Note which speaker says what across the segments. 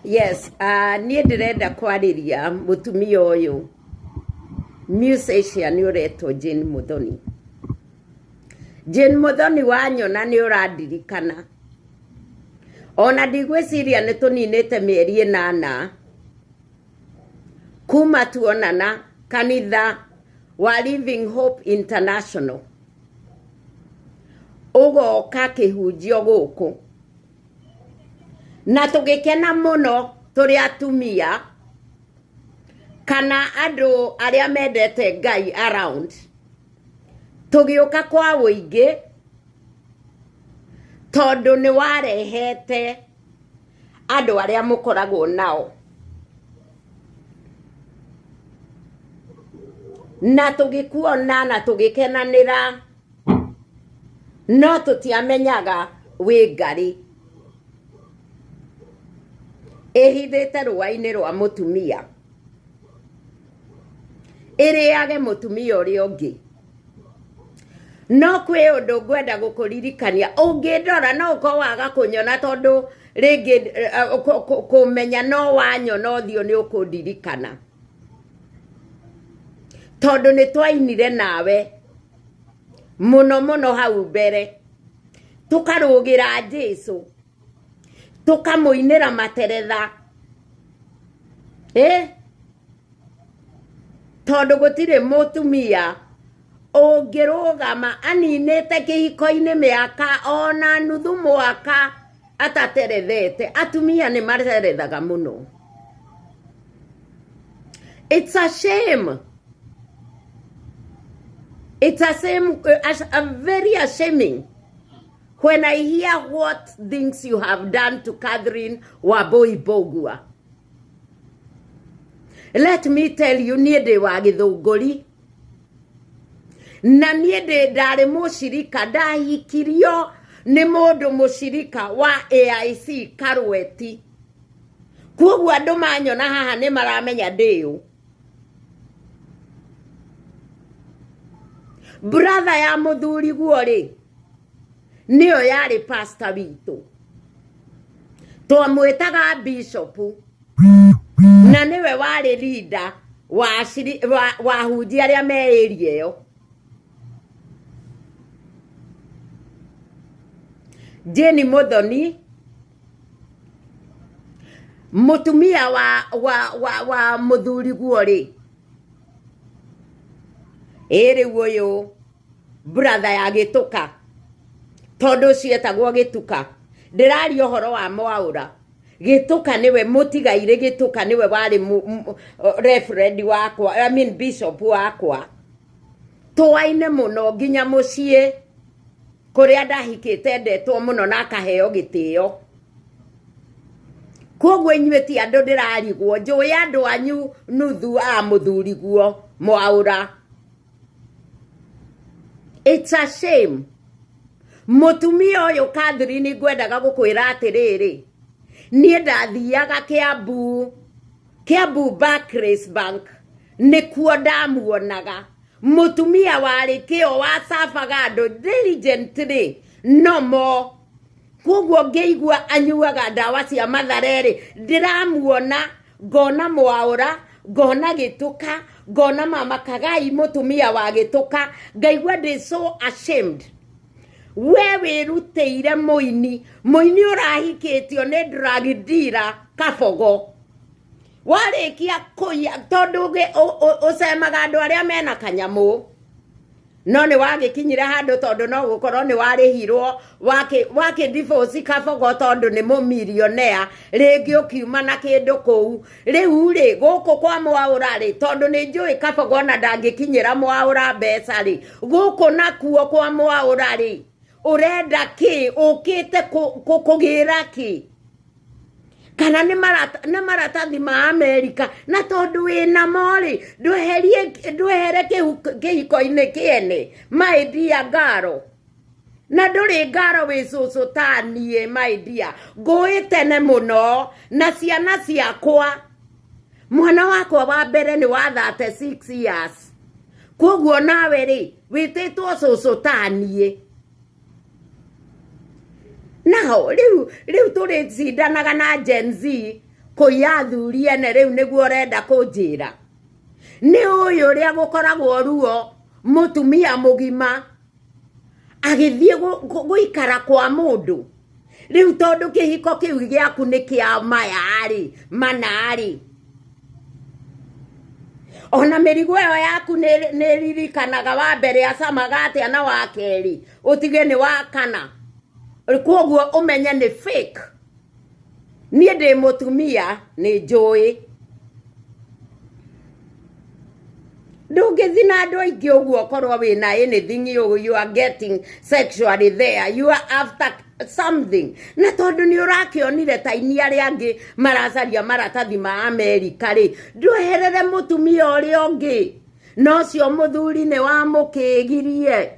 Speaker 1: Yes, niĩ ndĩrenda kwarĩria mũtumia ũyũ musician ũretwo Jane Muthoni. Jane Muthoni wanyona nĩ ũrandirikana. Ona ndigwĩciria nĩ tũninĩte mĩeri ĩnana kuma tuonana kanitha wa Living Hope International. Ũgoka kĩhunjio gũkũ. Na tũgĩkena mũno tũrĩ atumia kana andũ arĩa mendete Ngai around. Tũgĩũka kwa ũingĩ tondũ nĩ warehete andũ arĩa mũkoragwo nao. Na tũgĩkuona na tũgĩkenanĩra. No tũtiamenyaga wĩ ngarĩ ĩhithĩte rũa-inĩ rwa mũtumia, ĩrĩage mũtumia ũrĩa ũngĩ. No kwĩ ũndũ ngwenda gũkũririkania, ũngĩndora no ũkorwo waga kũnyona tondũ rĩngĩ kũmenya no wanyona ũthiũ nĩ ũkũndirikana, tondũ nĩ twainire nawe mũno mũno hau mbere, tũkarũgĩra Jesũ, tũkamũinĩra materetha, ĩ tondũ gũtirĩ mũtumia ũngĩrũgama aninĩte kĩhiko-inĩ mĩaka ona nuthu mwaka ataterethete. Atumia nĩ materethaga mũno. It's a shame. It's a shame, a very ashaming when I hear what things you have done to Catherine Wambui Mbugua. Let me tell you, niĩ ndĩ wa Gĩthũngũri na niĩ ndĩ ndarĩ mũcirika, ndahikirio nĩ mũndũ mũcirika wa AIC Karweti. Koguo andũ manyona haha nĩ maramenya ndĩ ũ. Brother ya mũthuri guo rĩ, nĩyo yarĩ pastor witũ, twamwĩtaga bishop, na nĩwe warĩ leader wa wa ahunjia arĩa me area ĩyo. Jane Muthoni Mũtumia wa mũthuri guo rĩ, ĩ rĩu ũyũ brother ya gĩtũka, tondũ ũcio etagwo gĩtuka, ndĩraria ũhoro wa mwaũra, gĩtũka nĩwe mũtigairĩ, gĩtũka nĩwe warĩ reverend wakwa, I mean bishop wakwa, tũaine mũno nginya mũciĩ. Kũrĩa ndahikĩte endetwo mũno na akaheo gĩtĩo. Kwoguo inyuĩ ti andũ ndĩrarigwo, njũĩ andũ anyu nuthu a mũthuriguo mwaũra. It's a shame. Mũtumia ũyũ Catherine ngwendaga gũkwĩra atĩrĩrĩ, niĩ ndathiaga Kiambu, Kiambu Barclays Bank, nĩkuo ndamuonaga. Mũtumia warĩ kĩo wacabaga andũ diligently no more. Koguo ngĩigua anyuaga ndawa cia mathare rĩ, ndĩramuona ngona mwaũra, ngona gĩtũka, ngona mama Kagai mũtumia wa gĩtũka, ngaigua ndĩ so ashamed. We wĩrutĩire mũini, mũini ũrahikĩtio nĩ drug dealer Kabogo. Warĩkia kũiya tondũ ũcemaga andũ arĩa mena kanyamũ, no nĩ wagĩkinyire handũ tondũ no gũkorwo nĩ warĩhirwo wakĩ divorce Kabogo tondũ nĩ mũmilionea, rĩngĩ ũkiuma na kĩndũ kũu. Rĩu rĩ, gũkũ kwa Mwaũra rĩ, tondũ nĩ njũĩ Kabogo ona ndangĩkinyĩra Mwaũra mbeca rĩ, gũkũ nakuo kwa Mwaũra rĩ, ũrenda kĩ? Ũkĩte kũgĩra kĩ? Kana nĩ maratathi ma Amerika, na tondũ wĩnamo rĩ, ndweherie ndwehere kĩhiko-inĩ kĩene, my dear ngaro. Na ndũrĩ ngaro wĩ cũcũ ta niĩ my dear, ngũĩ tene mũno na ciana ciakwa. Mwana wakwa wa mbere nĩ wa 36 years, koguo nawe rĩ, wĩtĩtwo cũcũ ta niĩ. Nao rĩu rĩu tũrĩcindanaga na Gen Z. Kũiya athuri ene rĩu nĩguo ũrenda kũnjĩra? Nĩ ũĩ ũrĩa gũkoragwo ruo mũtumia mũgima agĩthiĩ gũikara kwa mũndũ? Rĩu tondũ kĩhiko kĩu gĩaku nĩ kĩa maya-rĩ, mana-rĩ, ona mĩrigo ĩyo yaku nĩ ĩririkanaga wa mbere acamaga atĩa na wa kerĩ ũtige nĩ wa kana, koguo ũmenye nĩ fake. Niĩ ndĩ mũtumia nĩ njũĩ. Ndũngĩthiĩ na andũ aingĩ ũguo ũkorwo wĩna anything you are getting sexually there, you are after something. Na tondũ nĩ ũrakĩonire ta ini arĩa angĩ maracaria maratathi ma Amerika rĩ, ndweherere mũtumia ũrĩa ũngĩ, na ũcio mũthuri nĩ wamũkĩgirie.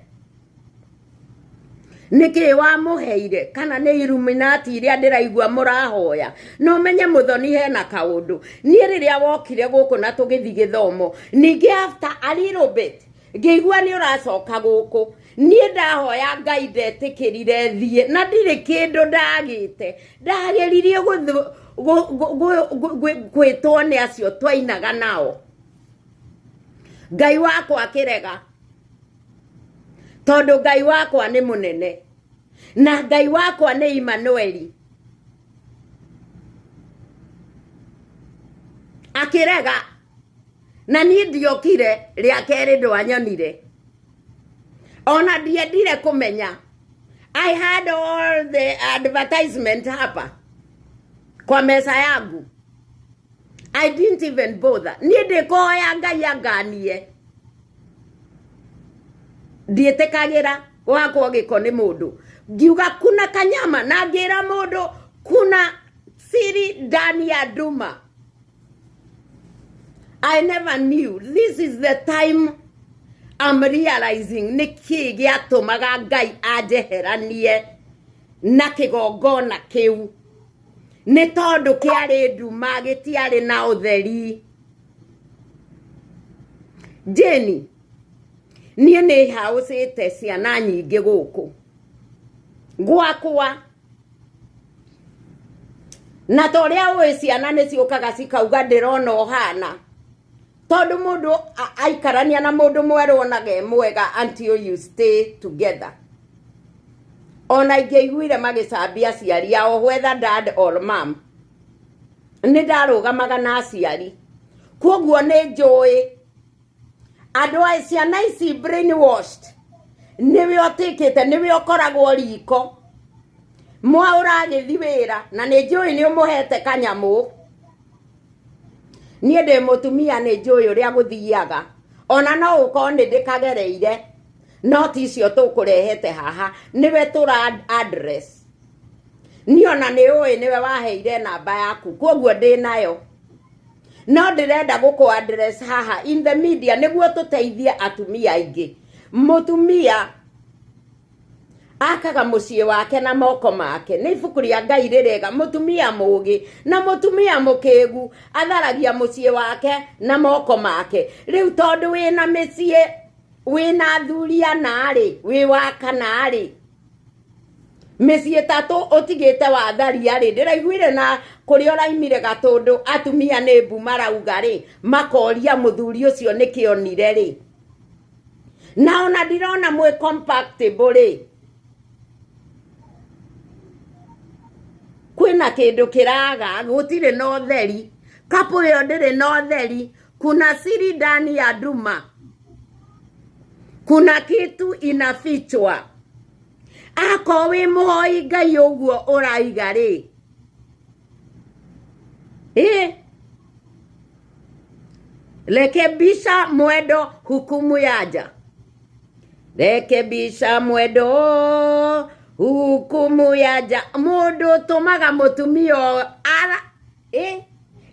Speaker 1: Nĩkĩ wamũheire? Kana nĩ Illuminati iria ndĩraigua mũrahoya? Na ũmenye mũthoni hena kaũndũ. Niĩ rĩrĩa wokire gũkũ na tũgĩthiĩ gĩthomo, ningĩ after a little bit, ngĩigua nĩ ũracoka gũkũ. Niĩ ndahoya Ngai ndetĩkĩrire thiĩ, na ndirĩ kĩndũ ndagĩte. Ndageririe gwĩtwo nĩ acio twainaga nao. Ngai wakwa akĩrega. Tondũ Ngai wakwa nĩ mũnene, na Ngai wakwa nĩ Imanueli. Akĩrega, na niĩ ndiokire rĩa kerĩ ndwanyonire, ona ndiendire kũmenya. I had all the advertisement hapa kwa meza yangu. I didn't even bother. Niĩ ndĩkũhoya Ngai anganie, ndiĩtĩkagĩra gwakwo gĩko nĩ mũndũ. Ngiuga kuna kanyama na ngĩra mũndũ kuna siri ndani ya nduma. I never knew this is the time I'm realizing nĩ kĩĩ gĩatũmaga Ngai anjeheranie na kĩgongona kĩu, nĩ tondũ kĩarĩ nduma, gĩtiarĩ na ũtheri. Jane, niĩ nĩ haũcĩte ciana nyingĩ gũkũ gwakwa, na ta ũrĩa ũĩ ciana nĩ ciũkaga cikauga ndĩrona ũhana, tondũ mũndũ aikarania na mũndũ mwerũ onaga e mwega until you stay together. Ona ingĩaiguire magĩcambia aciari ao, whether dad or mom, nĩ ndarũgamaga na aciari. Koguo nĩ njũĩ andũ a ciana ici brainwashed, nĩwe ũtĩkĩte, nĩwe ũkoragwo riko, mwa ũragĩthi wĩra, na nĩ njũĩ nĩ ũmũhete kanyamũ. Niĩ ndĩ mũtumia, nĩ njũĩ ũrĩa gũthiaga, ona no ũkorwo nĩ ndĩkagereire, no ti icio tũkũrehete haha, nĩwe tũra address. Niĩ ona nĩ ũĩ nĩwe waheire namba yaku, koguo ndĩ nayo, no ndĩrenda gũkũ address haha in the media nĩguo tũteithie atumia aingĩ. Mũtumia akaga mũciĩ wake na moko make, nĩ ibuku rĩa Ngai rĩrega. Mũtumia mũgĩ na mũtumia mũkĩgu atharagia mũciĩ wake na moko make. Rĩu tondũ wĩna mĩciĩ, wĩna athuri ana-rĩ, wĩ wa kana-rĩ, mĩciĩ ĩtatũ ũtigĩte watharia-rĩ, ndĩraiguire na kũrĩa ũraimire Gatũndũ atumia nĩ mbu marauga-rĩ, makoria mũthuri ũcio nĩkĩ onire-rĩ. Na ona ndirona mwĩ compatible rĩ, kwĩna kĩndũ kĩraga, gũtirĩ na ũtheri, couple ĩyo ndĩrĩ na ũtheri, kuna siri ndani ya nduma, kuna kitu inafichwa. Akorwo wĩ mũhoi Ngai ũguo ũraiga rĩ, ĩ rekebisha mwendo hukumu yaja, rekebisha mwendo hukumu yaja. Mũndũ ũtũmaga mũtumia ara ĩ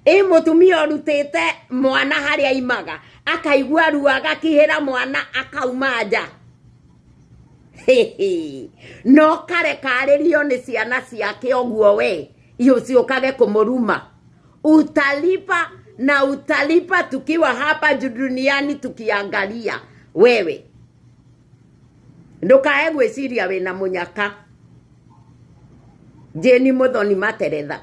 Speaker 1: ĩ mũtumia ũrutĩte mwana harĩa aimaga akaigua ruo agakihĩra mwana akauma nja, no karekarĩrio nĩ ciana ciake ũguo, we ciũkage kũmũruma. Utalipa na utalipa tukiwa hapa duniani tukiangalia wewe. Ndũkae gwĩciria wĩna mũnyaka. Jane Muthoni Materetha.